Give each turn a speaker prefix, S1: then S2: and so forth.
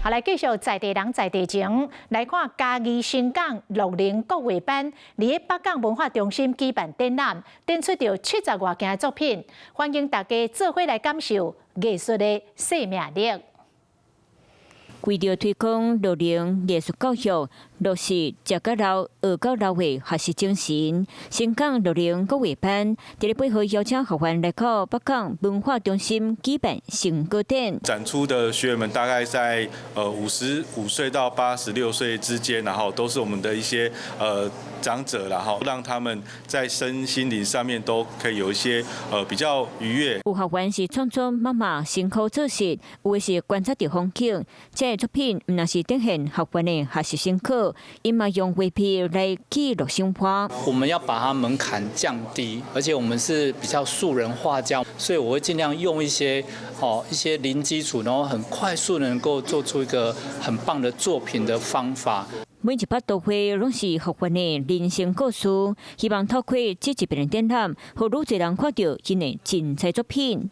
S1: 好，來繼續在地人在地情，來看嘉義伸港樂齡國畫班，佇北港文化中心舉辦展覽，展出著70外件作品，歡迎大家做伙來感受藝術的生命力。
S2: 為著推廣樂齡藝術教育，落實食到老、學到老的學習精神，伸港樂齡國畫班佇咧8號邀請學員來到北港文化中心舉辦成果展。
S3: 展出的學員們大概在55歲到86歲之間，然後都是我們的一些長者，然後讓他們在身心靈上面都可以有一些比較愉悅。
S2: 有學員是創作媽媽辛苦做事，有的是觀察著風景。這個作品毋但是展現學員的學習成果，𪜶嘛用畫筆來記錄生活。
S4: 我們要把它門檻降低，而且我們是比較素人畫家，所以我會盡量用一些零基礎，然後很快速能夠做出一個很棒的作品的方法。
S2: 每一筆圖畫攏是學員的人生故事，希望透過這一遍的展覽，予愈濟人看著𪜶的精彩作品。